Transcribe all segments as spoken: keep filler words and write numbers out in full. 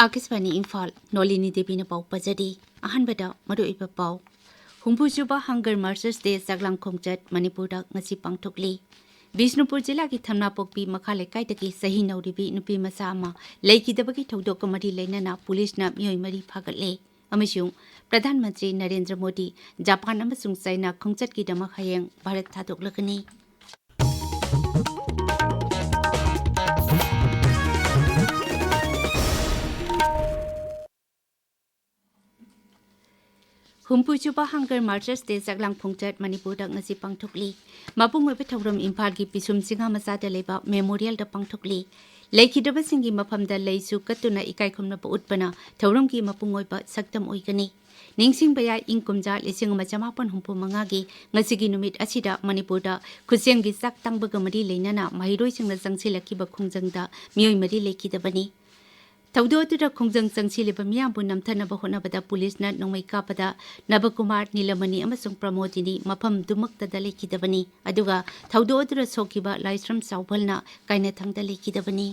ꯑꯥꯀꯥꯁꯕꯥꯅꯤ ꯏꯝꯐꯥꯜ, ꯅꯣꯂꯤꯅꯤ ꯗꯦꯕꯤꯅ ꯄꯥꯎ ꯄꯥꯖꯔꯤ꯫ ꯑꯍꯥꯟꯕꯗ ꯃꯔꯨꯑꯣꯏꯕ ꯄꯥꯎ꯫ ꯍꯨꯝꯐꯨꯁꯨꯕ Hunger Marchers Day ꯆꯥꯛꯂꯥꯡ ꯈꯣꯡꯆꯠ ꯃꯅꯤꯄꯨꯔꯗ ꯉꯁꯤ ꯄꯥꯡꯊꯣꯛꯂꯤ꯫ ꯕꯤꯁꯅꯨꯄꯨꯔ ꯖꯤꯂꯥꯒꯤ ꯊꯝꯅꯥꯄꯣꯛꯄꯤ ꯃꯈꯥ ꯂꯩꯀꯥꯏꯗꯒꯤ ꯆꯍꯤ ꯅꯧꯔꯤꯕꯤ ꯅꯨꯄꯤ ꯃꯆꯥ ꯑꯃ ꯂꯩꯈꯤꯗꯕꯒꯤ ꯊꯧꯗꯣꯛꯀ ꯃꯔꯤ ꯂꯩꯅꯅ ꯄꯨꯂꯤꯁꯅ ꯃꯤꯑꯣꯏ ꯃꯔꯤ ꯐꯥꯒꯠꯂꯦ꯫ ꯑꯃꯁꯨꯡ ꯄ꯭ꯔꯙꯥꯟ ꯃꯟꯇ꯭ꯔꯤ ꯅꯔꯦꯟꯗ꯭ꯔ ꯃꯣꯗꯤ ꯖꯄꯥꯟ ꯑꯃꯁꯨꯡ ꯆꯥꯏꯅꯥ ꯈꯣꯡꯆꯠꯀꯤꯗꯃꯛ ꯍꯌꯦꯡ ꯚꯥꯔꯠ ꯊꯥꯗꯣꯛꯂꯒꯅꯤ꯫ ꯍꯨꯝꯐꯨꯁꯨꯕ Hunger Marchers Day ꯆꯥꯛꯂꯥꯡ ꯈꯣꯡꯆꯠ ꯃꯅꯤꯄꯨꯔꯗ ꯉꯁꯤ ꯄꯥꯡꯊꯣꯛꯂꯤ꯫ ꯃꯄꯨꯡ ꯑꯣꯏꯕ ꯊꯧꯔꯝ ꯏꯝꯐꯥꯜꯒꯤ ꯄꯤꯁꯨꯝ ꯆꯤꯡꯉꯥ ꯃꯆꯥꯗ ꯂꯩꯕ ꯃꯦꯃꯣꯔꯤꯌꯦꯜꯗ ꯄꯥꯡꯊꯣꯛꯂꯤ꯫ ꯂꯩꯈꯤꯗꯕꯁꯤꯡꯒꯤ ꯃꯐꯝꯗ ꯂꯩꯁꯨ ꯀꯠꯇꯨꯅ ꯏꯀꯥꯏ ꯈꯨꯝꯅꯕ ꯎꯠꯄꯅ ꯊꯧꯔꯝꯒꯤ ꯃꯄꯨꯡ ꯑꯣꯏꯕ ꯁꯛꯇꯝ ꯑꯣꯏꯒꯅꯤ꯫ ꯅꯤꯡꯁꯤꯡꯕ ꯌꯥꯏ, ꯏꯪ ꯀꯨꯝꯖꯥ ꯂꯤꯁꯤꯡ ꯑꯃ ꯆꯃꯥꯄꯟ ꯍꯨꯝꯐꯨ ꯃꯉꯥꯒꯤ ꯉꯁꯤꯒꯤ ꯅꯨꯃꯤꯠ ꯑꯁꯤꯗ ꯃꯅꯤꯄꯨꯔꯗ ꯈꯨꯠꯁꯦꯝꯒꯤ ꯆꯥꯛ ꯇꯥꯡꯕꯒ ꯃꯔꯤ ꯂꯩꯅꯅ ꯃꯍꯩꯔꯣꯏꯁꯤꯡꯅ ꯆꯪꯁꯤꯜꯂꯛꯈꯤꯕ ꯈꯣꯡꯖꯪꯗ ꯃꯤꯑꯣꯏ ꯃꯔꯤ ꯂꯩꯈꯤꯗꯕꯅꯤ꯫ ꯊꯧꯗꯣꯛ ꯑꯗꯨꯗ ꯈꯣꯡꯖꯪ ꯆꯪꯁꯤꯜꯂꯤꯕ ꯃꯤꯌꯥꯝꯕꯨ ꯅꯝꯊꯅꯕ ꯍꯣꯠꯅꯕꯗ ꯄꯨꯂꯤꯁꯅ ꯅꯣꯡꯃꯩ ꯀꯥꯞꯄꯗ ꯅꯕꯀꯨꯃꯥꯔ, ꯅꯤꯂꯃꯅꯤ ꯑꯃꯁꯨꯡ ꯄ꯭ꯔꯃꯣꯗꯤꯅꯤ ꯃꯐꯝꯗꯨꯃꯛꯇꯗ ꯂꯩꯈꯤꯗꯕꯅꯤ꯫ ꯑꯗꯨꯒ ꯊꯧꯗꯣꯛ ꯑꯗꯨꯗ ꯁꯣꯛꯈꯤꯕ ꯂꯥꯏꯁ꯭ꯔꯝ ꯆꯥꯎꯕꯜꯅ ꯀꯥꯏꯅꯊꯪꯗ ꯂꯩꯈꯤꯗꯕꯅꯤ꯫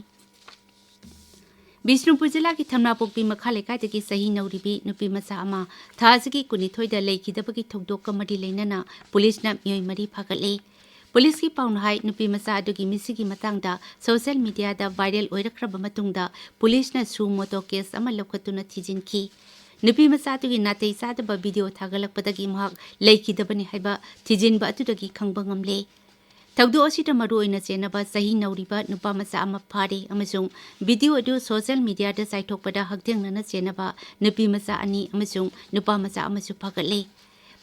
ꯕꯤꯁꯅꯨꯄꯨꯔ ꯖꯤꯂꯥꯒꯤ ꯊꯝꯅꯥꯄꯣꯛꯄꯤ ꯃꯈꯥ ꯂꯩꯀꯥꯏꯗꯒꯤ ꯆꯍꯤ ꯅꯧꯔꯤꯕꯤ ꯅꯨꯄꯤ ꯃꯆꯥ ꯑꯃ ꯊꯥ ꯑꯁꯤꯒꯤ ꯀꯨꯟꯅꯤꯊꯣꯏꯗ ꯂꯩꯈꯤꯗꯕꯒꯤ ꯊꯧꯗꯣꯛꯀ ꯃꯔꯤ ꯂꯩꯅꯅ ꯄꯨꯂꯤꯁꯅ ꯃꯤꯑꯣꯏ ꯃꯔꯤ ꯐꯥꯒꯠꯂꯦ꯫ ꯄꯨꯂꯤꯁꯀꯤ ꯄꯥꯎꯅ ꯍꯥꯏ, ꯅꯨꯄꯤ ꯃꯆꯥ ꯑꯗꯨꯒꯤ ꯃꯤꯁꯤꯒꯤ ꯃꯇꯥꯡꯗ ꯁꯣꯁꯤꯌꯦꯜ ꯃꯤꯗꯤꯌꯥꯗ ꯚꯥꯏꯔꯦꯜ ꯑꯣꯏꯔꯛꯈ꯭ꯔꯕ ꯃꯇꯨꯡꯗ ꯄꯨꯂꯤꯁꯅ suo motu ꯀꯦꯁ ꯑꯃ ꯂꯧꯈꯠꯇꯨꯅ ꯊꯤꯖꯤꯟꯈꯤ꯫ ꯅꯨꯄꯤ ꯃꯆꯥ ꯑꯗꯨꯒꯤ ꯅꯥꯇꯩ ꯆꯥꯗꯕ ꯚꯤꯗꯤꯑꯣ ꯊꯥꯒꯠꯂꯛꯄꯗꯒꯤ ꯃꯍꯥꯛ ꯂꯩꯈꯤꯗꯕꯅꯤ ꯍꯥꯏꯕ ꯊꯤꯖꯤꯟꯕ ꯑꯗꯨꯗꯒꯤ ꯈꯪꯕ ꯉꯝꯂꯦ꯫ ꯊꯧꯗꯣꯛ ꯑꯁꯤꯗ ꯃꯔꯨꯑꯣꯏꯅ ꯆꯦꯟꯅꯕ ꯆꯍꯤ ꯅꯧꯔꯤꯕ ꯅꯨꯄꯥ ꯃꯆꯥ ꯑꯃ ꯐꯥꯔꯦ ꯑꯃꯁꯨꯡ ꯚꯤꯗꯤꯑꯣ ꯑꯗꯨ ꯁꯣꯁꯤꯌꯦꯜ ꯃꯤꯗꯤꯌꯥꯗ ꯆꯥꯏꯊꯣꯛꯄꯗ ꯍꯛꯊꯦꯡꯅꯅ ꯆꯦꯟꯅꯕ ꯅꯨꯄꯤ ꯃꯆꯥ ꯑꯅꯤ ꯑꯃꯁꯨꯡ ꯅꯨꯄꯥ ꯃꯆꯥ ꯑꯃꯁꯨ ꯐꯥꯒꯠꯂꯦ꯫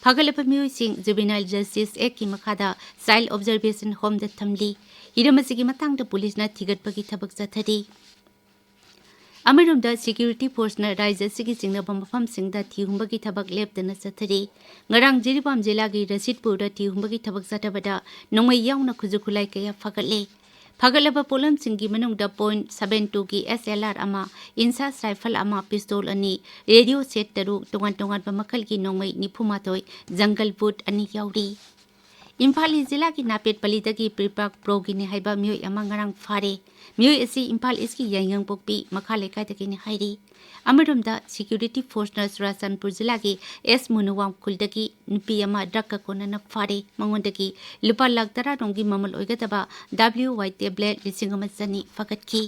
ꯐꯥꯒꯠꯂꯕ ꯃꯤꯑꯣꯏꯁꯤꯡ Juvenile Justice Actꯀꯤ ꯃꯈꯥꯗ Child Observation Homeꯗ ꯊꯝꯂꯤ꯫ ꯍꯤꯔꯝ ꯑꯁꯤꯒꯤ ꯃꯇꯥꯡꯗ ꯄꯨꯂꯤꯁꯅ ꯊꯤꯒꯠꯄꯒꯤ ꯊꯕꯛ ꯆꯠꯊꯔꯤ꯫ ꯑꯃꯔꯣꯝꯗ, ꯁꯦꯀ꯭ꯌꯨꯔꯤꯇꯤ ꯐꯣꯔꯁꯅ ꯔꯥꯖ꯭ꯌ ꯑꯁꯤꯒꯤ ꯆꯤꯡꯅꯕ ꯃꯐꯝꯁꯤꯡꯗ ꯊꯤꯍꯨꯝꯕꯒꯤ ꯊꯕꯛ ꯂꯦꯞꯇꯅ ꯆꯠꯊꯔꯤ꯫ ꯉꯔꯥꯡ ꯖꯤꯔꯤꯕꯥꯝ ꯖꯤꯂꯥꯒꯤ ꯔꯁꯤꯗꯄꯨꯔꯗ ꯊꯤꯍꯨꯝꯕꯒꯤ ꯊꯕꯛ ꯆꯠꯊꯕꯗ ꯅꯣꯡꯃꯩ ꯌꯥꯎꯅ ꯈꯨꯠꯁꯨ ꯈꯨꯠꯂꯥꯏ ꯀꯌꯥ ꯐꯥꯒꯠꯂꯦ꯫ ꯐꯥꯒꯠꯂꯕ ꯄꯣꯠꯂꯝꯁꯤꯡꯒꯤ ꯃꯅꯨꯡꯗ point seven two ꯒꯤ S L R ꯑꯃ, INSAS rifle ꯑꯃ, pistol ꯑꯅꯤ, radio set ꯇꯔꯨꯛ, ꯇꯣꯉꯥꯟ ꯇꯣꯉꯥꯟꯕ ꯃꯈꯜꯒꯤ ꯅꯣꯡꯃꯩ ꯅꯤꯐꯨꯃꯥꯊꯣꯏ, jungle boot ꯑꯅꯤ ꯌꯥꯎꯔꯤ꯫ ꯏꯝꯐꯥꯜ ꯏꯁ ꯖꯤꯂꯥꯒꯤ ꯅꯥꯄꯦꯠꯄꯜꯂꯤꯗꯒꯤ ꯄ꯭ꯔꯤꯄꯥꯛ ꯄ꯭ꯔꯣꯒꯤꯅꯤ ꯍꯥꯏꯕ ꯃꯤꯑꯣꯏ ꯑꯃ ꯉꯔꯥꯡ ꯐꯥꯔꯦ꯫ ꯃꯤꯑꯣꯏ ꯑꯁꯤ ꯏꯝꯐꯥꯜ ꯏꯁꯀꯤ ꯌꯥꯏꯉꯪꯄꯣꯛꯄꯤ ꯃꯈꯥ ꯂꯩꯀꯥꯏꯗꯒꯤꯅꯤ ꯍꯥꯏꯔꯤ꯫ ꯑꯃꯔꯣꯝꯗ, ꯁꯦꯀ꯭ꯌꯨꯔꯤꯇꯤ ꯐꯣꯔꯁꯅ ꯆꯨꯔꯥꯆꯥꯟꯄꯨꯔ ꯖꯤꯂꯥꯒꯤ ꯑꯦꯁ ꯃꯨꯅꯨꯋꯥꯝ ꯈꯨꯜꯗꯒꯤ ꯅꯨꯄꯤ ꯑꯃ ꯗ꯭ꯔꯒꯀ ꯀꯣꯟꯅꯅ ꯐꯥꯔꯦ꯫ ꯃꯉꯣꯟꯗꯒꯤ ꯂꯨꯄꯥ ꯂꯥꯈ ꯇꯔꯥ ꯔꯣꯝꯒꯤ ꯃꯃꯜ ꯑꯣꯏꯒꯗꯕ ꯗꯕ꯭ꯂꯤꯎ ꯋꯥꯏ ꯇꯦꯕ꯭ꯂꯦꯠ ꯂꯤꯁꯤꯡ ꯑꯃ ꯆꯅꯤ ꯐꯥꯒꯠꯈꯤ꯫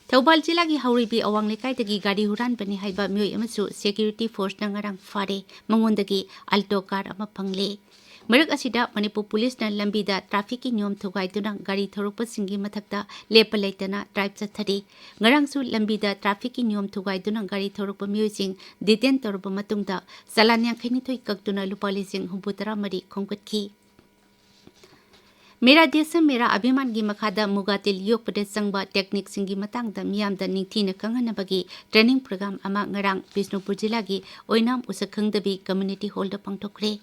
ꯊꯧꯕꯥꯜ ꯖꯤꯂꯥꯒꯤ ꯍꯧꯔꯩꯕꯤ ꯑꯋꯥꯡ ꯂꯩꯀꯥꯏꯗꯒꯤ ꯒꯥꯔꯤ ꯍꯨꯔꯥꯟꯕꯅꯤ ꯍꯥꯏꯕ ꯃꯤꯑꯣꯏ ꯑꯃꯁꯨ ꯁꯦꯀ꯭ꯌꯨꯔꯤꯇꯤ ꯐꯣꯔꯁꯅ ꯉꯔꯥꯡ ꯐꯥꯔꯦ꯫ ꯃꯉꯣꯟꯗꯒꯤ ꯑꯜꯇꯣ ꯀꯥꯔ ꯑꯃ ꯐꯪꯂꯦ꯫ ꯃꯔꯛ ꯑꯁꯤꯗ, ꯃꯅꯤꯄꯨꯔ ꯄꯨꯂꯤꯁꯅ ꯂꯝꯕꯤꯗ ꯇ꯭ꯔꯥꯐꯤꯛꯀꯤ ꯅꯤꯌꯣꯝ ꯊꯨꯒꯥꯏꯗꯨꯅ ꯒꯥꯔꯤ ꯊꯧꯔꯛꯄꯁꯤꯡꯒꯤ ꯃꯊꯛꯇ ꯂꯦꯞꯄ ꯂꯩꯇꯅ ꯗ꯭ꯔꯥꯏꯚ ꯆꯠꯊꯔꯤ꯫ ꯉꯔꯥꯡꯁꯨ ꯂꯝꯕꯤꯗ ꯇ꯭ꯔꯥꯐꯤꯛꯀꯤ ꯅꯤꯌꯣꯝ ꯊꯨꯒꯥꯏꯗꯨꯅ ꯒꯥꯔꯤ ꯊꯧꯔꯛꯄ ꯃꯤꯑꯣꯏꯁꯤꯡ ꯗꯤꯇꯦꯟ ꯇꯧꯔꯕ ꯃꯇꯨꯡꯗ ꯆꯂꯥꯟ ꯌꯥꯡꯈꯩꯅꯤꯊꯣꯏ ꯀꯛꯇꯨꯅ ꯂꯨꯄꯥ ꯂꯤꯁꯤꯡ ꯍꯨꯝꯐꯨꯇꯔꯥ ꯃꯔꯤ ꯈꯣꯝꯒꯠꯈꯤ꯫ ꯃꯦꯔꯥ ꯗꯦꯁ ꯃꯦꯔꯥ ꯑꯚꯤꯃꯥꯟꯒꯤ ꯃꯈꯥꯗ ꯃꯨꯒꯥ ꯇꯤꯜ ꯌꯣꯛꯄꯗ ꯆꯪꯕ ꯇꯦꯛꯅꯤꯛꯁꯤꯡꯒꯤ ꯃꯇꯥꯡꯗ ꯃꯤꯌꯥꯝꯗ ꯅꯤꯡꯊꯤꯅ ꯈꯪꯍꯟꯅꯕꯒꯤ ꯇ꯭ꯔꯦꯅꯤꯡ ꯄ꯭ꯔꯣꯒ꯭ꯔꯥꯝ ꯑꯃ ꯉꯔꯥꯡ ꯕꯤꯁꯅꯨꯄꯨꯔ ꯖꯤꯂꯥꯒꯤ ꯑꯣꯏꯅꯥꯝ ꯎꯁꯛꯈꯪꯗꯕꯤ ꯀꯝꯃ꯭ꯌꯨꯅꯤꯇꯤ ꯍꯣꯜꯗ ꯄꯥꯡꯊꯣꯛꯈ꯭ꯔꯦ꯫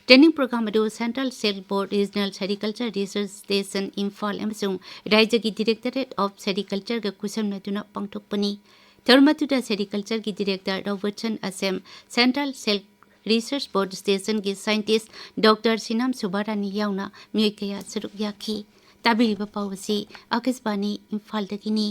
ꯇ꯭ꯔꯦꯅꯤꯡ ꯄ꯭ꯔꯣꯒ꯭ꯔꯥꯝ ꯑꯗꯨ ꯁꯦꯟꯇ꯭ꯔꯦꯜ ꯁꯤꯜꯛ ꯕꯣꯔꯗ ꯔꯤꯖꯅꯦꯜ ꯁꯦꯔꯤꯀꯜꯆꯔ ꯔꯤꯁꯔꯁ ꯁ꯭ꯇꯦꯁꯟ ꯏꯝꯐꯥꯜ ꯑꯃꯁꯨꯡ ꯔꯥꯏꯖ꯭ꯌꯒꯤ ꯗꯤꯔꯦꯛꯇꯣꯔꯦꯠ ꯑꯣꯐ ꯁꯦꯔꯤꯀꯜꯆꯔꯒ ꯈꯨꯠꯁꯝꯅꯗꯨꯅ ꯄꯥꯡꯊꯣꯛꯄꯅꯤ꯫ ꯊꯧꯔꯝ ꯑꯗꯨꯗ ꯁꯦꯔꯤꯀꯜꯆꯔꯒꯤ ꯗꯤꯔꯦꯛꯇꯔ ꯔꯣꯕꯔꯠꯁꯟ ꯑꯁꯦꯝ, ꯁꯦꯟꯇ꯭ꯔꯦꯜ ꯁꯤꯜꯛ ꯔꯤꯁꯔꯁ ꯕꯣꯔꯗ ꯁ꯭ꯇꯦꯁꯟꯒꯤ ꯁꯥꯏꯟꯇꯤꯁ ꯗꯣꯛꯇꯔ ꯁꯤꯅꯥꯝ ꯁꯨꯕꯥꯔꯥꯅꯤ ꯌꯥꯎꯅ ꯃꯤꯑꯣꯏ ꯀꯌꯥ ꯁꯔꯨꯛ ꯌꯥꯈꯤ꯫ ꯇꯥꯕꯤꯔꯤꯕ ꯄꯥꯎ ꯑꯁꯤ ꯑꯥꯀꯥꯁꯕꯥꯅꯤ ꯏꯝꯐꯥꯜꯗꯒꯤꯅꯤ꯫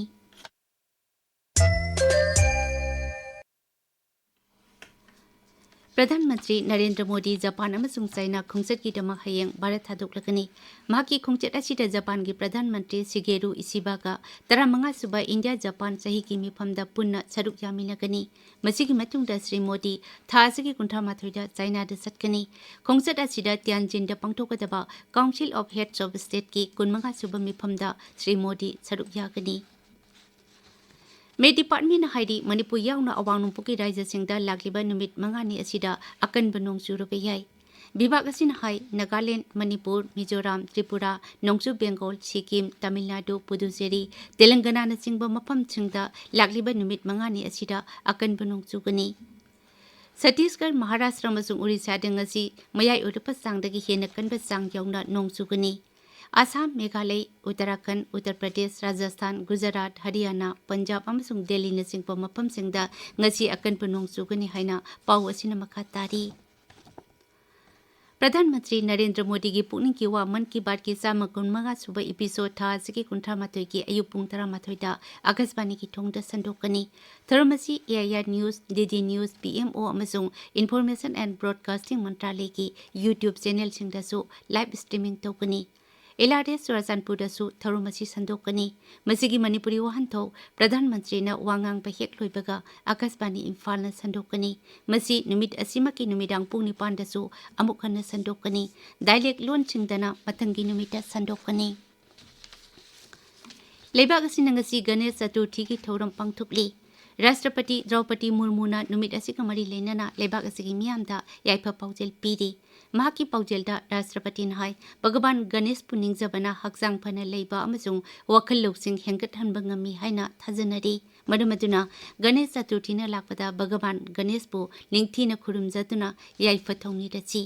ꯄ꯭ꯔꯙꯥꯟ ꯃꯟꯇ꯭ꯔꯤ ꯅꯔꯦꯟꯗ꯭ꯔ ꯃꯣꯗꯤ ꯖꯄꯥꯟ ꯑꯃꯁꯨꯡ ꯆꯥꯏꯅꯥ ꯈꯣꯡꯆꯠꯀꯤꯗꯃꯛ ꯍꯌꯦꯡ ꯚꯥꯔꯠ ꯊꯥꯗꯣꯛꯂꯒꯅꯤ꯫ ꯃꯍꯥꯛꯀꯤ ꯈꯣꯡꯆꯠ ꯑꯁꯤꯗ ꯖꯄꯥꯟꯒꯤ ꯄ꯭ꯔꯙꯥꯟ ꯃꯟꯇ꯭ꯔꯤ ꯁꯤꯒꯦꯔꯨ ꯏꯁꯤꯕꯥꯒ ꯇꯔꯥꯃꯉꯥ ꯁꯨꯕ ꯏꯟꯗꯤꯌꯥ ꯖꯄꯥꯟ ꯆꯍꯤꯒꯤ ꯃꯤꯐꯝꯗ ꯄꯨꯟꯅ ꯁꯔꯨꯛ ꯌꯥꯃꯤꯟꯅꯒꯅꯤ꯫ ꯃꯁꯤꯒꯤ ꯃꯇꯨꯡꯗ ꯁ꯭ꯔꯤ ꯃꯣꯗꯤ ꯊꯥ ꯑꯁꯤꯒꯤ ꯀꯨꯟꯊ꯭ꯔꯥ ꯃꯥꯊꯣꯏꯗ ꯆꯥꯏꯅꯥꯗ ꯆꯠꯀꯅꯤ꯫ ꯈꯣꯡꯆꯠ ꯑꯁꯤꯗ ꯇ꯭ꯌꯥꯟꯖꯤꯟꯗ ꯄꯥꯡꯊꯣꯛꯀꯗꯕ Council of Heads of Stateꯀꯤ ꯀꯨꯟꯃꯉꯥ ꯁꯨꯕ ꯃꯤꯐꯝꯗ ꯁ꯭ꯔꯤ ꯃꯣꯗꯤ ꯁꯔꯨꯛ ꯌꯥꯒꯅꯤ꯫ ꯃꯦꯠ ꯗꯤꯄꯥꯔꯠꯃꯦꯟꯅ ꯍꯥꯏꯔꯤ, ꯃꯅꯤꯄꯨꯔ ꯌꯥꯎꯅ ꯑꯋꯥꯡ ꯅꯣꯡꯄꯣꯛꯀꯤ ꯔꯥꯏꯖ꯭ꯌꯁꯤꯡꯗ ꯂꯥꯛꯂꯤꯕ ꯅꯨꯃꯤꯠ ꯃꯉꯥꯅꯤ ꯑꯁꯤꯗ ꯑꯀꯟꯕ ꯅꯣꯡ ꯆꯨꯔꯕ ꯌꯥꯏ꯫ ꯕꯤꯚꯥꯒ ꯑꯁꯤꯅ ꯍꯥꯏ, ꯅꯥꯒꯥꯂꯦꯟꯗ, ꯃꯅꯤꯄꯨꯔ, ꯃꯤꯖꯣꯔꯥꯝ, ꯇ꯭ꯔꯤꯄꯨꯔꯥ, ꯅꯣꯡꯆꯨꯞ ꯕꯦꯡꯒꯣꯜ, ꯁꯤꯛꯀꯤꯝ, ꯇꯥꯃꯤꯜ ꯅꯥꯗꯨ, ꯄꯨꯗꯨꯆꯦꯔꯤ, ꯇꯦꯂꯪꯒꯅꯥꯅꯆꯤꯡꯕ ꯃꯐꯝꯁꯤꯡꯗ ꯂꯥꯛꯂꯤꯕ ꯅꯨꯃꯤꯠ ꯃꯉꯥꯅꯤ ꯑꯁꯤꯗ ꯑꯀꯟꯕ ꯅꯣꯡ ꯆꯨꯒꯅꯤ꯫ ꯁꯠꯇꯤꯁꯒꯔ, ꯃꯍꯥꯔꯥꯁꯇ꯭ꯔ ꯑꯃꯁꯨꯡ ꯎꯔꯤꯁꯥꯗ ꯉꯁꯤ ꯃꯌꯥꯏ ꯑꯣꯏꯔꯞꯄ ꯆꯥꯡꯗꯒꯤ ꯍꯦꯟꯅ ꯀꯟꯕ ꯆꯥꯡ ꯌꯧꯅ ꯅꯣꯡ ꯆꯨꯒꯅꯤ꯫ ꯑꯁꯥꯝ, ꯃꯦꯘꯥꯂꯌ, ꯎꯠꯇꯔꯥꯈꯟꯗ, ꯎꯠꯇꯔ ꯄ꯭ꯔꯗꯦꯁ, ꯔꯥꯖꯁꯊꯥꯟ, ꯒꯨꯖꯔꯥꯠ, ꯍꯔꯤꯌꯥꯅꯥ, ꯄꯟꯖꯥꯕ ꯑꯃꯁꯨꯡ ꯗꯦꯜꯂꯤꯅꯆꯤꯡꯕ ꯃꯐꯝꯁꯤꯡꯗ ꯉꯁꯤ ꯑꯀꯟꯕ ꯅꯣꯡ ꯆꯨꯒꯅꯤ ꯍꯥꯏꯅ ꯄꯥꯎ ꯑꯁꯤꯅ ꯃꯈꯥ ꯇꯥꯔꯤ꯫ ꯄ꯭ꯔꯙꯥꯟ ꯃꯟꯇ꯭ꯔꯤ ꯅꯔꯦꯟꯗ꯭ꯔ ꯃꯣꯗꯤꯒꯤ ꯄꯨꯛꯅꯤꯡꯒꯤ ꯋꯥ ꯃꯟ ꯀꯤ ꯕꯥꯠꯀꯤ ꯆꯥꯝꯃ ꯀꯨꯟꯃꯉꯥ ꯁꯨꯕ episode ꯊꯥ ꯑꯁꯤꯒꯤ ꯀꯨꯟꯊ꯭ꯔꯥ ꯃꯥꯊꯣꯏꯒꯤ ꯑꯌꯨꯛ ꯄꯨꯡ ꯇꯔꯥꯃꯥꯊꯣꯏꯗ ꯑꯀꯥꯁꯕꯥꯅꯤꯒꯤ ꯊꯣꯡꯗ ꯁꯟꯗꯣꯛꯀꯅꯤ꯫ ꯊꯧꯔꯝ ꯑꯁꯤ A I R News, D D News, P M O ꯑꯃꯁꯨꯡ Information and Broadcasting ꯃꯟꯇ꯭ꯔꯥꯂꯌꯒꯤ YouTube channelꯁꯤꯡꯗꯁꯨ live streaming ꯇꯧꯒꯅꯤ꯫ L R S ꯆꯨꯔꯥꯆꯥꯟꯄꯨꯔꯗꯁꯨ ꯊꯧꯔꯝ ꯑꯁꯤ ꯁꯟꯗꯣꯛꯀꯅꯤ꯫ ꯃꯁꯤꯒꯤ ꯃꯅꯤꯄꯨꯔꯤ ꯋꯥꯍꯟꯊꯣꯛ ꯄ꯭ꯔꯙꯥꯟ ꯃꯟꯇ꯭ꯔꯤꯅ ꯋꯥ ꯉꯥꯡꯕ ꯍꯦꯛ ꯂꯣꯏꯕꯒ ꯑꯀꯥꯁꯕꯥꯅꯤ ꯏꯝꯐꯥꯜꯅ ꯁꯟꯗꯣꯛꯀꯅꯤ꯫ ꯃꯁꯤ ꯅꯨꯃꯤꯠ ꯑꯁꯤꯃꯛꯀꯤ ꯅꯨꯃꯤꯗꯥꯡ ꯄꯨꯡ ꯅꯤꯄꯥꯟꯗꯁꯨ ꯑꯃꯨꯛ ꯍꯟꯅ ꯁꯟꯗꯣꯛꯀꯅꯤ꯫ Dialect ꯂꯣꯟꯁꯤꯡꯗꯅ ꯃꯊꯪꯒꯤ ꯅꯨꯃꯤꯠꯇ ꯁꯟꯗꯣꯛꯀꯅꯤ꯫ ꯂꯩꯕꯥꯛ ꯑꯁꯤꯅ ꯉꯁꯤ ꯒꯅꯦꯁ ꯆꯇꯨꯔꯊꯤꯒꯤ ꯊꯧꯔꯝ ꯄꯥꯡꯊꯣꯛꯂꯤ꯫ ꯔꯥꯁꯇ꯭ꯔꯄꯇꯤ ꯗ꯭ꯔꯧꯄꯗꯤ ꯃꯨꯔꯃꯨꯅ ꯅꯨꯃꯤꯠ ꯑꯁꯤꯒ ꯃꯔꯤ ꯂꯩꯅꯅ ꯂꯩꯕꯥꯛ ꯑꯁꯤꯒꯤ ꯃꯤꯌꯥꯝꯗ ꯌꯥꯏꯐ ꯄꯥꯎꯖꯦꯜ ꯄꯤꯔꯤ꯫ ꯃꯍꯥꯛꯀꯤ ꯄꯥꯎꯖꯦꯜꯗ ꯔꯥꯁꯇ꯭ꯔꯄꯇꯤꯅ ꯍꯥꯏ, ꯚꯒꯋꯥꯟ ꯒꯅꯦꯁꯄꯨ ꯅꯤꯡꯖꯕꯅ ꯍꯛꯆꯥꯡ ꯐꯅ ꯂꯩꯕ ꯑꯃꯁꯨꯡ ꯋꯥꯈꯜ ꯂꯧꯁꯤꯡ ꯍꯦꯟꯒꯠꯍꯟꯕ ꯉꯝꯃꯤ ꯍꯥꯏꯅ ꯊꯥꯖꯅꯔꯤ꯫ ꯃꯔꯝ ꯑꯗꯨꯅ ꯒꯅꯦꯁ ꯆꯇꯨꯔꯊꯤꯅ ꯂꯥꯛꯄꯗ ꯚꯒꯋꯥꯟ ꯒꯅꯦꯁꯄꯨ ꯅꯤꯡꯊꯤꯅ ꯈꯨꯔꯨꯝꯖꯗꯨꯅ ꯌꯥꯏꯐ ꯊꯧꯅꯤꯔꯁꯤ꯫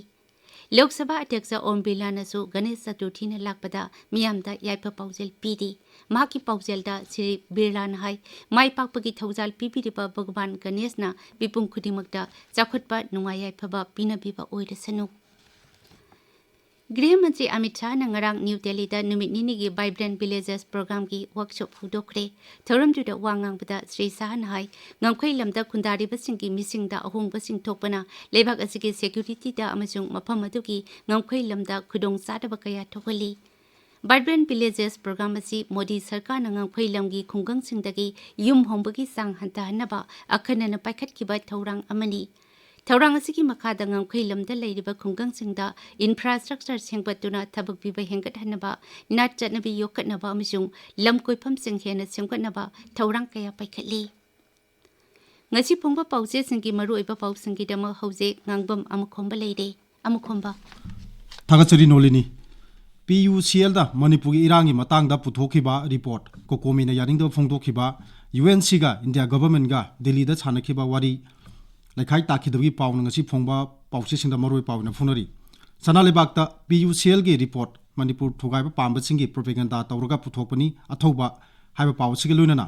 ꯂꯣꯛ ꯁꯚꯥ ꯑꯗ꯭ꯌꯛꯁ ꯑꯣꯝ ꯕꯤꯔꯂꯥꯅꯁꯨ ꯒꯅꯦꯁ ꯆꯇꯨꯔꯊꯤꯅ ꯂꯥꯛꯄꯗ ꯃꯤꯌꯥꯝꯗ ꯌꯥꯏꯐ ꯄꯥꯎꯖꯦꯜ ꯄꯤꯔꯤ꯫ ꯃꯍꯥꯛꯀꯤ ꯄꯥꯎꯖꯦꯜꯗ ꯁ꯭ꯔꯤ ꯕꯤꯔꯂꯥꯅ ꯍꯥꯏ, ꯃꯥꯏ ꯄꯥꯛꯄꯒꯤ ꯊꯧꯖꯥꯜ ꯄꯤꯕꯤꯔꯤꯕ ꯚꯒꯋꯥꯟ ꯒꯅꯦꯁꯅ ꯃꯤꯄꯨꯝ ꯈꯨꯗꯤꯡꯃꯛꯇ ꯆꯥꯎꯈꯠꯄ, ꯅꯨꯡꯉꯥꯏ ꯌꯥꯏꯐꯕ ꯄꯤꯅꯕꯤꯕ ꯑꯣꯏꯔꯁꯅꯨ꯫ ꯒ꯭ꯔꯤꯍ ꯃꯟꯇ꯭ꯔꯤ ꯑꯃꯤꯠ ꯁꯥꯍꯅ ꯉꯔꯥꯡ ꯅ꯭ꯌꯨ ꯗꯦꯜꯂꯤꯗ ꯅꯨꯃꯤꯠ ꯅꯤꯅꯤꯒꯤ Vibrant Villages Programmeꯒꯤ workshop ꯍꯧꯗꯣꯛꯈ꯭ꯔꯦ꯫ ꯊꯧꯔꯝꯗꯨꯗ ꯋꯥ ꯉꯥꯡꯕꯗ ꯁ꯭ꯔꯤ ꯁꯥꯍꯅ ꯍꯥꯏ, ꯉꯝꯈꯩ ꯂꯝꯗ ꯈꯨꯟꯗꯥꯔꯤꯕꯁꯤꯡꯒꯤ ꯃꯤꯁꯤꯡꯗ ꯑꯍꯣꯡꯕꯁꯤꯡ ꯊꯣꯛꯄꯅ ꯂꯩꯕꯥꯛ ꯑꯁꯤꯒꯤ securityꯗ ꯑꯃꯁꯨꯡ ꯃꯐꯝ ꯑꯗꯨꯒꯤ ꯉꯝꯈꯩ ꯂꯝꯗ ꯈꯨꯗꯣꯡꯆꯥꯗꯕ ꯀꯌꯥ ꯊꯣꯛꯍꯜꯂꯤ꯫ Vibrant Villages Programme ꯑꯁꯤ ꯃꯣꯗꯤ ꯁꯔꯀꯥꯔꯅ ꯉꯝꯈꯩ ꯂꯝꯒꯤ ꯈꯨꯡꯒꯪꯁꯤꯡꯗꯒꯤ ꯌꯨꯝ ꯍꯣꯡꯕꯒꯤ ꯆꯥꯡ ꯍꯟꯊꯍꯟꯅꯕ ꯑꯈꯟꯅꯅ ꯄꯥꯏꯈꯠꯈꯤꯕ ꯊꯧꯔꯥꯡ ꯑꯃꯅꯤ꯫ ꯊꯧꯔꯥꯡ ꯑꯁꯤꯒꯤ ꯃꯈꯥꯗ ꯉꯝꯈꯩ ꯂꯝꯗ ꯂꯩꯔꯤꯕ ꯈꯨꯡꯒꯪꯁꯤꯡꯗ infrastructure ꯁꯦꯝꯒꯠꯇꯨꯅ ꯊꯕꯛ ꯄꯤꯕ ꯍꯦꯟꯒꯠꯍꯟꯅꯕ, ꯅꯥꯠ ꯆꯠꯅꯕꯤ ꯌꯣꯛꯈꯠꯅꯕ ꯑꯃꯁꯨꯡ ꯂꯝ ꯀꯣꯏꯐꯝꯁꯤꯡ ꯍꯦꯟꯅ ꯁꯦꯝꯒꯠꯅꯕ ꯊꯧꯔꯥꯡ ꯀꯌꯥ ꯄꯥꯏꯈꯠꯂꯤ꯫ ꯉꯁꯤ ꯐꯣꯡꯕ ꯄꯥꯎꯆꯦꯁꯤꯡꯒꯤ ꯃꯔꯨꯑꯣꯏꯕ ꯄꯥꯎꯁꯤꯡꯒꯤꯗꯃꯛ ꯍꯧꯖꯤꯛ ꯉꯥꯡꯕꯝ ꯑꯃꯈꯣꯝꯕ ꯂꯩꯔꯦ꯫ ꯑꯃꯈꯣꯝꯕ꯫ ꯊꯥꯒꯠꯆꯔꯤ ꯅꯣꯂꯤꯅꯤ꯫ P U C Lꯗ ꯃꯅꯤꯄꯨꯔꯒꯤ ꯏꯔꯥꯡꯒꯤ ꯃꯇꯥꯡꯗ ꯄꯨꯊꯣꯛꯈꯤꯕ report, ꯀꯣꯀꯣꯃꯤꯅ ꯌꯥꯅꯤꯡꯗꯕ ꯐꯣꯡꯗꯣꯛꯈꯤꯕ, UNCꯒ India Governmentꯒ ꯗꯦꯜꯂꯤꯗ ꯁꯥꯟꯅꯈꯤꯕ ꯋꯥꯔꯤ ꯂꯩꯈꯥꯏ ꯇꯥꯈꯤꯗꯕꯒꯤ ꯄꯥꯎꯅ ꯉꯁꯤ ꯐꯣꯡꯕ ꯄꯥꯎꯆꯦꯁꯤꯡꯗ ꯃꯔꯨꯑꯣꯏ ꯄꯥꯎ ꯑꯣꯏꯅ ꯐꯣꯡꯅꯔꯤ꯫ ꯁꯅꯥ ꯂꯩꯕꯥꯛꯇ P U C Lꯒꯤ report Manipur ꯊꯨꯒꯥꯏꯕ ꯄꯥꯝꯕꯁꯤꯡꯒꯤ propaganda ꯇꯧꯔꯒ ꯄꯨꯊꯣꯛꯄꯅꯤ, ꯑꯊꯧꯕ ꯍꯥꯏꯕ ꯄꯥꯎ ꯑꯁꯤꯒ ꯂꯣꯏꯅꯅ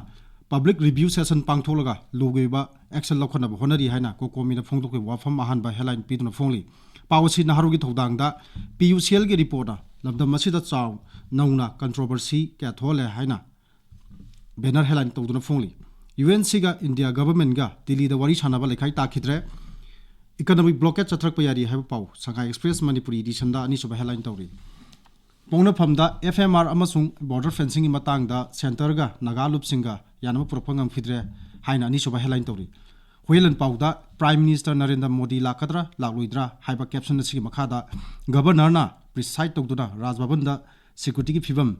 public review session ꯄꯥꯡꯊꯣꯛꯂꯒ ꯂꯨꯒꯤ ꯑꯣꯏꯕ action ꯂꯧꯈꯠꯅꯕ ꯍꯣꯠꯅꯔꯤ ꯍꯥꯏꯅ ꯀꯣꯀꯣꯃꯤꯅ ꯐꯣꯡꯗꯣꯛꯈꯤꯕ ꯋꯥꯐꯝ ꯑꯍꯥꯟꯕ headline ꯄꯤꯗꯨꯅ ꯐꯣꯡꯂꯤ꯫ ꯄꯥꯎ ꯑꯁꯤ ꯅꯍꯥꯔꯣꯜꯒꯤ ꯊꯧꯗꯥꯡꯗ ꯄꯤ ꯌꯨ ꯁꯤ ꯑꯦꯜꯒꯤ ꯔꯤꯄꯣꯔꯠꯅ ꯂꯝꯗꯝ ꯑꯁꯤꯗ ꯆꯥꯎ ꯅꯧꯅ ꯀꯟꯇ꯭ꯔꯣꯚꯔꯁꯤ ꯀꯌꯥ ꯊꯣꯛꯍꯜꯂꯦ ꯍꯥꯏꯅ ꯕꯦꯅꯔ ꯍꯦꯗꯂꯥꯏꯟ ꯇꯧꯗꯨꯅ ꯐꯣꯡꯂꯤ꯫ ꯌꯨ ꯑꯦꯟ ꯁꯤꯒ ꯏꯟꯗꯤꯌꯥ ꯒꯚꯔꯟꯃꯦꯟꯠꯒ ꯗꯤꯜꯂꯤꯗ ꯋꯥꯔꯤ ꯁꯥꯟꯅꯕ ꯂꯩꯈꯥꯏ ꯇꯥꯈꯤꯗ꯭ꯔꯦ꯫ ꯏꯀꯣꯅꯣꯃꯤꯛ ꯕ꯭ꯂꯣꯀꯦꯠ ꯆꯠꯊꯔꯛꯄ ꯌꯥꯔꯤ ꯍꯥꯏꯕ ꯄꯥꯎ ꯁꯉꯥꯏ ꯑꯦꯛꯁꯄ꯭ꯔꯦꯁ ꯃꯅꯤꯄꯨꯔꯤ ꯏꯗꯤꯁꯟꯗ ꯑꯅꯤꯁꯨꯕ ꯍꯦꯗꯂꯥꯏꯟ ꯇꯧꯔꯤ꯫ ꯄꯣꯛꯅꯐꯝꯗ ꯑꯦꯐ ꯑꯦꯝ ꯑꯥꯔ ꯑꯃꯁꯨꯡ ꯕꯣꯔꯗꯔ ꯐꯦꯟꯁꯤꯡꯒꯤ ꯃꯇꯥꯡꯗ ꯁꯦꯟꯇꯔꯒ ꯅꯥꯒꯥ ꯂꯨꯞꯁꯤꯡꯒ ꯌꯥꯅꯕ ꯄꯨꯔꯛꯄ ꯉꯝꯈꯤꯗ꯭ꯔꯦ ꯍꯥꯏꯅ ꯑꯅꯤꯁꯨꯕ ꯍꯦꯗꯂꯥꯏꯟ ꯇꯧꯔꯤ꯫ ꯍꯨꯌꯦꯟ ꯂꯥꯟꯄꯥꯎꯗ ꯄ꯭ꯔꯥꯏꯝ ꯃꯤꯅꯤꯁꯇꯔ ꯅꯔꯦꯟꯗ꯭ꯔ ꯃꯣꯗꯤ ꯂꯥꯛꯀꯗ꯭ꯔꯥ ꯂꯥꯛꯂꯣꯏꯗ꯭ꯔꯥ ꯍꯥꯏꯕ ꯀꯦꯞꯁꯟ ꯑꯁꯤꯒꯤ ꯃꯈꯥꯗ ꯒꯕꯔꯅꯔꯅ ꯄ꯭ꯔꯤꯁꯥꯏꯗ ꯇꯧꯗꯨꯅ ꯔꯥꯖ ꯚꯕꯟꯗ ꯁꯦꯀ꯭ꯌꯨꯔꯤꯇꯤꯒꯤ ꯐꯤꯕꯝ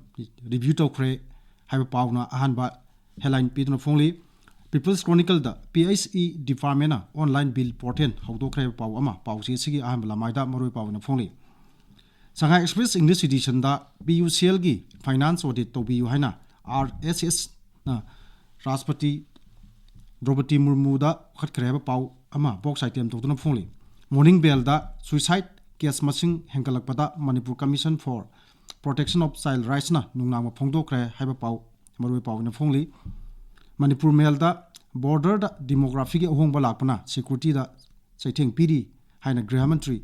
ꯔꯤꯚ꯭ꯌꯨ ꯇꯧꯈ꯭ꯔꯦ ꯍꯥꯏꯕ ꯄꯥꯎꯅ ꯑꯍꯥꯟꯕ ꯍꯦꯗꯂꯥꯏꯟ ꯄꯤꯗꯨꯅ ꯐꯣꯡꯂꯤ꯫ Peoples ꯀ꯭ꯔꯣꯅꯤꯀꯜꯗ P H E ꯗꯤꯄꯥꯔꯠꯃꯦꯟꯅ online bill portal ꯍꯧꯗꯣꯛꯈ꯭ꯔꯦ ꯍꯥꯏꯕ ꯄꯥꯎ ꯑꯃ ꯄꯥꯎꯆꯦ ꯑꯁꯤꯒꯤ ꯑꯍꯥꯟꯕ ꯂꯃꯥꯏꯗ ꯃꯔꯨꯑꯣꯏ ꯄꯥꯎ ꯑꯣꯏꯅ ꯐꯣꯡꯂꯤ꯫ ꯁꯉꯥꯏ ꯑꯦꯛꯁꯄ꯭ꯔꯦꯁ ꯏꯪꯂꯤꯁ ꯏꯗꯤꯁꯟꯗ ꯄꯤ ꯌꯨ ꯁꯤ ꯑꯦꯜꯒꯤ ꯐꯥꯏꯅꯥꯟꯁ ꯑꯣꯗꯤꯠ ꯇꯧꯕꯤꯌꯨ ꯍꯥꯏꯅ ꯑꯥꯔ ꯑꯦꯁ ꯑꯦꯁꯅ ꯔꯥꯁꯇ꯭ꯔꯄꯇꯤ ꯗ꯭ꯔꯧꯄꯗꯤ ꯃꯨꯔꯃꯨꯗ ꯋꯥꯀꯠꯈ꯭ꯔꯦ ꯍꯥꯏꯕ ꯄꯥꯎ ꯑꯃ ꯕꯣꯛꯁ ꯑꯥꯏꯇꯦꯝ ꯇꯧꯗꯨꯅ ꯐꯣꯡꯂꯤ꯫ ꯃꯣꯔꯅꯤꯡ ꯕꯦꯜꯗ ꯁꯨꯏꯁꯥꯏꯗ ꯀꯦꯁ ꯃꯁꯤꯡ ꯍꯦꯟꯒꯠꯂꯛꯄꯗ Manipur commission for protection of child ꯔꯥꯏꯠꯁꯅ ꯅꯨꯡꯅꯥꯡꯕ ꯐꯣꯡꯗꯣꯛꯈ꯭ꯔꯦ ꯍꯥꯏꯕ ꯄꯥꯎ ꯃꯔꯨꯑꯣꯏ ꯄꯥꯎ ꯑꯣꯏꯅ ꯐꯣꯡꯂꯤ꯫ ꯃꯅꯤꯄꯨꯔ ꯃꯦꯜꯗ ꯕꯣꯔꯗꯔꯗ ꯗꯤꯃꯣꯒ꯭ꯔꯥꯐꯤꯒꯤ ꯑꯍꯣꯡꯕ ꯂꯥꯛꯄꯅ ꯁꯦꯀ꯭ꯌꯨꯔꯤꯇꯤꯗ ꯆꯩꯊꯦꯡ ꯄꯤꯔꯤ ꯍꯥꯏꯅ ꯒ꯭ꯔꯤꯍ ꯃꯟꯇ꯭ꯔꯤ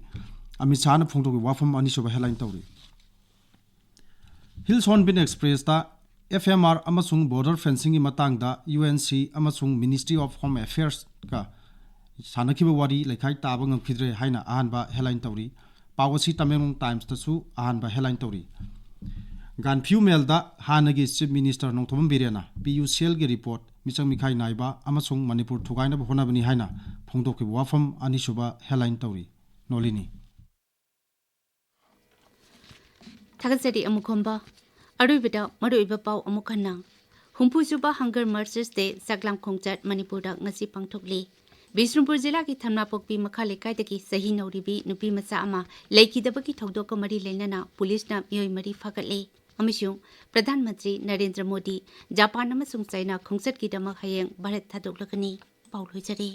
ꯑꯃꯤꯠ ꯁꯥꯍꯅ ꯐꯣꯡꯗꯣꯛꯈꯤꯕ ꯋꯥꯐꯝ ꯑꯅꯤꯁꯨꯕ ꯍꯦꯗꯂꯥꯏꯟ ꯇꯧꯔꯤ꯫ ꯍꯤꯜ ꯍꯣꯔꯟꯕꯤꯜ ꯑꯦꯛꯁꯄ꯭ꯔꯦꯁꯇ ꯑꯦꯐ ꯑꯦꯝ ꯑꯥꯔ ꯑꯃꯁꯨꯡ ꯕꯣꯔꯗꯔ ꯐꯦꯟꯁꯤꯡꯒꯤ ꯃꯇꯥꯡꯗ ꯌꯨ ꯑꯦꯟ ꯁꯤ ꯑꯃꯁꯨꯡ ꯃꯤꯅꯤꯁꯇ꯭ꯔꯤ ꯑꯣꯐ ꯍꯣꯝ ꯑꯦꯐꯤꯌꯔꯁꯀ ꯁꯥꯟꯅꯈꯤꯕ ꯋꯥꯔꯤ ꯂꯩꯈꯥꯏ ꯇꯥꯕ ꯉꯝꯈꯤꯗ꯭ꯔꯦ ꯍꯥꯏꯅ ꯑꯍꯥꯟꯕ ꯍꯦꯗꯂꯥꯏꯟ ꯇꯧꯔꯤ꯫ ꯄꯥꯎ ꯑꯁꯤ ꯇꯃꯦꯡꯂꯣꯡ ꯇꯥꯏꯝꯁꯇꯁꯨ ꯑꯍꯥꯟꯕ ꯍꯦꯗꯂꯥꯏꯟ ꯇꯧꯔꯤ꯫ ꯒꯥꯟꯐ꯭ꯌꯨ ꯃꯦꯜꯗ ꯍꯥꯟꯅꯒꯤ ꯆꯤꯐ ꯃꯤꯅꯤꯁꯇꯔ ꯅꯣꯡꯊꯣꯝꯕꯝ ꯕꯤꯔꯦꯟꯅ ꯄꯤ ꯌꯨ ꯁꯤ ꯑꯦꯜꯒꯤ ꯔꯤꯄꯣꯔꯠ ꯃꯤꯆꯪ ꯃꯤꯈꯥꯏ ꯅꯥꯏꯕ ꯑꯃꯁꯨꯡ ꯃꯅꯤꯄꯨꯔ ꯊꯨꯒꯥꯏꯅꯕ ꯍꯣꯠꯅꯕꯅꯤ ꯍꯥꯏꯅ ꯐꯣꯡꯗꯣꯛꯈꯤꯕ ꯋꯥꯐꯝ ꯑꯅꯤꯁꯨꯕ ꯍꯦꯗꯂꯥꯏꯟ ꯇꯧꯔꯤ꯫ ꯅꯣꯂꯤꯅꯤ꯫ ꯊꯥꯒꯠꯆꯔꯤ ꯑꯃꯨꯈꯣꯝꯕ꯫ ꯑꯔꯣꯏꯕꯗ ꯃꯔꯨꯑꯣꯏꯕ ꯄꯥꯎ ꯑꯃꯨꯛ ꯍꯟꯅ꯫ ꯍꯨꯝꯐꯨꯁꯨꯕ ꯍꯪꯒꯔ ꯃꯔꯆꯔꯁ ꯗꯦ ꯆꯥꯛꯂꯥꯝ ꯈꯣꯡꯆꯠ ꯃꯅꯤꯄꯨꯔꯗ ꯉꯁꯤ ꯄꯥꯡꯊꯣꯛꯂꯤ꯫ ꯕꯤꯁꯅꯨꯄꯨꯔ ꯖꯤꯂꯥꯒꯤ ꯊꯝꯅꯥꯄꯣꯛꯄꯤ ꯃꯈꯥ ꯂꯩꯀꯥꯏꯗꯒꯤ ꯆꯍꯤ ꯅꯧꯔꯤꯕꯤ ꯅꯨꯄꯤ ꯃꯆꯥ ꯑꯃ ꯂꯩꯈꯤꯗꯕꯒꯤ ꯊꯧꯗꯣꯛꯀ ꯃꯔꯤ ꯂꯩꯅꯅ ꯄꯨꯂꯤꯁꯅ ꯃꯤꯑꯣꯏ ꯃꯔꯤ ꯐꯥꯒꯠꯂꯦ ꯑꯃꯁꯨꯡ ꯄ꯭ꯔꯙꯥꯟ ꯃꯟꯇ꯭ꯔꯤ ꯅꯔꯦꯟꯗ꯭ꯔ ꯃꯣꯗꯤ ꯖꯄꯥꯟ ꯑꯃꯁꯨꯡ ꯆꯥꯏꯅꯥ ꯈꯣꯡꯆꯠꯀꯤꯗꯃꯛ ꯍꯌꯦꯡ ꯚꯥꯔꯠ ꯊꯥꯗꯣꯛꯂꯒꯅꯤ꯫ ꯄꯥꯎ ꯂꯣꯏꯖꯔꯦ꯫